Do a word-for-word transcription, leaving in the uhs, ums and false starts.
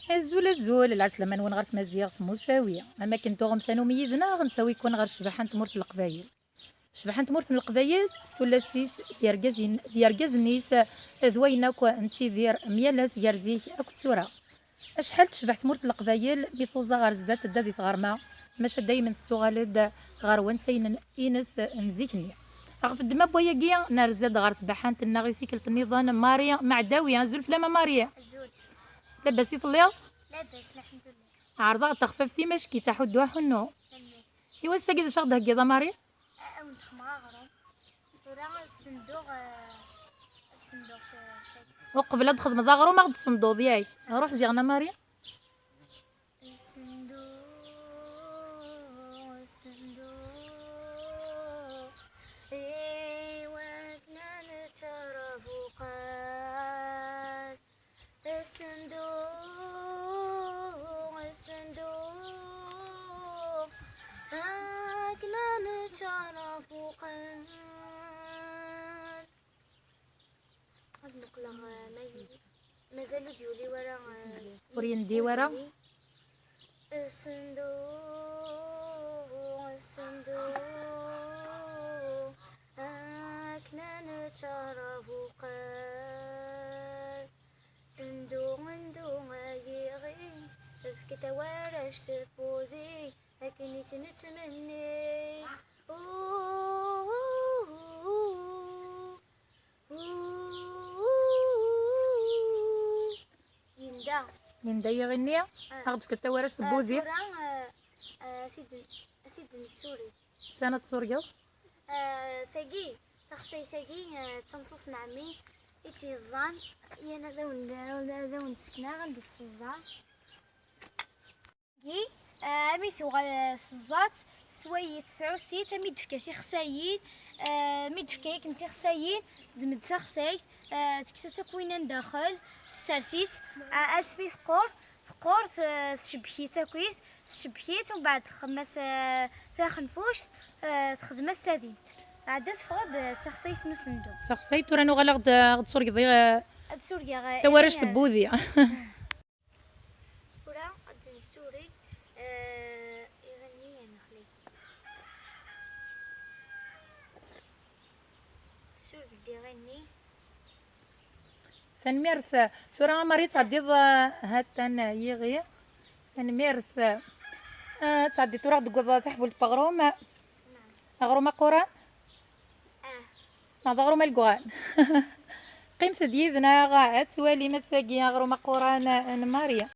Azul, azul, lɛeslama-nwen ɣer tmaziɣt Musawi. Am akken tuɣem tanumi yid-neɣ, nettawi-ken ɣer ccbaḥa n tmurt n Leqbayel. Ccbaḥa n tmurt n Leqbayel, s tullas-is d yergazen-, d yergazen-is, d wayen akk nettidir myal ass gar zik akked tura. Acḥal tecbeḥ tmurt n Leqbayel mi tuẓa ɣer zdat, tedda di tɣerma, maca daymen tettuɣal-d ɣer wansayen-ines n zik-nni. Ɣef ddemma n wayagi, nerza-d ɣer tbaḥant-nneɣ i tikkelt nniḍen, Marie Meɛdawi. Azul fell-am a Marie. Azul. Labas i telliḍ? Labas, lḥemdullah. Ɛerḍeɣ-d taxfaft-im, acki-tt aḥuddu aḥunnu. Tanemmirt. I wass-agi d acu aɣ-d-theggiḍ a Marie? A-, a wen-d-xedmeɣ aɣrum. Tura ad senduɣ, eh, ad senduɣ ta-, ta-, Uqbel ad d-txedmeḍ aɣrum, aɣ-d-tsenduḍ, yak? Ruḥ ziɣen a Marie. Senduɣ, senduɣ, i wakken ad neččar abuqal. Senduɣ, senduɣ, akken ad neččar abuqal. Ad muqleɣ, eh, ma y-, mazal ur d-yuli wara, eh, Ur yendi wara? Senduɣ, senduɣ, akken ad neččar abuqal. Ndu, ndu, ay iɣi, efk-d tawarect n wudi, akken i tt-nettmenni. Uu, uu, uu, uu. Yenda. Yenda yiɣi-nni? Ah. Aɣ-d-fket tawarect n wudi. Ah, tura, ah, ah, ad t-id-, ad t-id-nessuri. Sani ad tsurgeḍ? Ah, tagi, taxsayt-agi, ah, d tameṭṭut n ɛemmi i tt-yeẓẓan, yan ad awen-, ad awen-d-sekneɣ anda i tt-teẓẓa. Gi, ah, ami tuɣal, ah, teẓẓa-tt, teswa-yi-tt, tesɛuss-itt, ami d-tefka tixsayin, ah, mi d-tefka akken tixsayin, teddem-d taxsayt, ah, tekkes-itt akk winna n daxel, tessers-itt, ah, asmi teqqur, teqqur, te-, tcebbek-itt akkit, tcebbek-itt, umbeɛd texdem-as, ah, taxenfuct, ah, texdem-as tadimt. Ɛedda teffeɣ-d, ah, d taxsayt n usendu. D taxsayt, tura nuɣal aɣ-d, aɣ-d surgeḍ, ah, ad surgeɣ, ah, tawarect n wudi. Tura ad d-nessuri, eh, iɣenni, a Mexluf. Sureg-d iɣenni. Tanemmirt. Tura a Marie tɛeddiḍ, eh, ha-t-an yiɣi. Tanemmirt. Eh, tɛeddiḍ tura deg taḥbult n weɣrum. Naam. Aɣrum aquran? Ah. Neɣ d aɣrum alguɣan. Qqimet-d yid-neɣ ad twalim ass-agi aɣrum aquran n Marie.